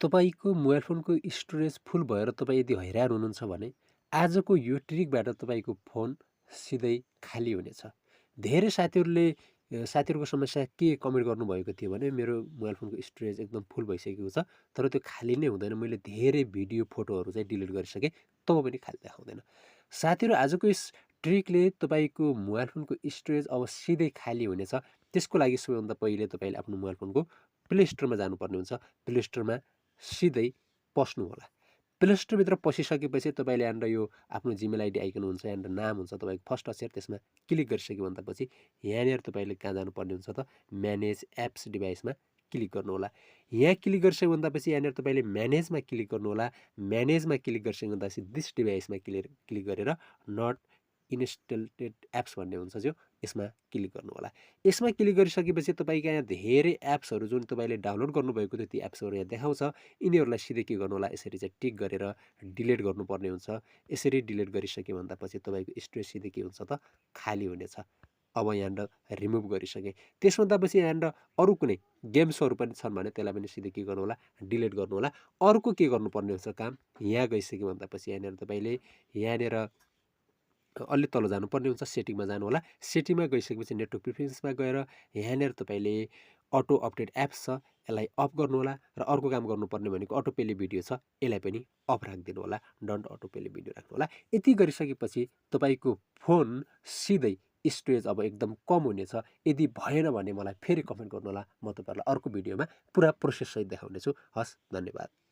तपाईँको मोबाइल फोनको स्टोरेज फुल भएर तपाईँ यदि हैरान हुनुहुन्छ भने आजको यो ट्रिकबाट तपाईँको फोन सिधै खाली हुनेछ। धेरै साथीहरूको समस्या के कमेन्ट गर्नुभएको थियो भने मेरो मोबाइल फोनको स्टोरेज एकदम फुल भइसकेको छ, तर त्यो खाली नै हुँदैन। मैले धेरै भिडियो, फोटोहरू चाहिँ डिलिट गरिसकेँ, तब पनि खाली देखाउँदैन। साथीहरू, आजको यस ट्रिकले तपाईँको मोबाइल फोनको स्टोरेज अब सिधै खाली हुनेछ। त्यसको लागि सबैभन्दा पहिले तपाईँले आफ्नो मोबाइल फोनको प्ले स्टोरमा जानुपर्ने हुन्छ। प्ले स्टोरमा सिधै पस्नुहोला। प्ले स्टोरभित्र पसिसकेपछि तपाईँले यहाँनिर यो आफ्नो जिमेल आइडी आइकन हुन्छ, यहाँनिर नाम हुन्छ तपाईँको फर्स्ट अक्षर, त्यसमा क्लिक गरिसक्यो भन्दापछि यहाँनिर तपाईँले कहाँ जानुपर्ने हुन्छ त म्यानेज एप्स डिभाइसमा क्लिक गर्नुहोला। यहाँ क्लिक गरिसक्यो भन्दापछि यहाँनिर तपाईँले म्यानेजमा क्लिक गर्नुहोला। म्यानेजमा क्लिक गरिसक्यो भन्दापछि दिस डिभाइसमा क्लिक गरेर नट इन्स्टलेटेड एप्स भन्ने हुन्छ जो यसमा क्लिक गर्नुहोला। यसमा क्लिक गरिसकेपछि तपाईँको यहाँ धेरै एप्सहरू जुन तपाईँले डाउनलोड गर्नुभएको थियो ती एप्सहरू यहाँ देखाउँछ। यिनीहरूलाई सिधै के गर्नुहोला, यसरी चाहिँ टिक गरेर डिलिट गर्नुपर्ने हुन्छ। यसरी डिलिट गरिसक्यो भन्दापछि तपाईँको स्टोरेज सिधै के हुन्छ त खाली हुनेछ। अब यहाँनिर रिमुभ गरिसकेँ। त्यसभन्दापछि यहाँनिर अरू कुनै गेम्सहरू पनि छन् भने त्यसलाई पनि सिधै के गर्नुहोला, डिलिट गर्नुहोला। अर्को के गर्नुपर्ने हुन्छ काम, यहाँ गइसक्यो भन्दापछि यहाँनिर तपाईँले यहाँनिर अलि तल जानुपर्ने हुन्छ, सेटिङमा जानुहोला। सेटिङमा गइसकेपछि नेटवर्क प्रिफरेन्समा गएर यहाँनिर तपाईँले अटो अपडेट एप्स छ, यसलाई अफ गर्नुहोला। र अर्को काम गर्नुपर्ने भनेको अटो पेले भिडियो छ, यसलाई पनि अफ राखिदिनु होला। डन्ट अटो पेले भिडियो राख्नुहोला। यति गरिसकेपछि तपाईँको फोन सिधै स्टोरेज अब एकदम कम हुनेछ। यदि भएन भने मलाई फेरि कमेन्ट गर्नुहोला, म तपाईँहरूलाई अर्को भिडियोमा पुरा प्रोसेस सहित देखाउनेछु। हस्, धन्यवाद।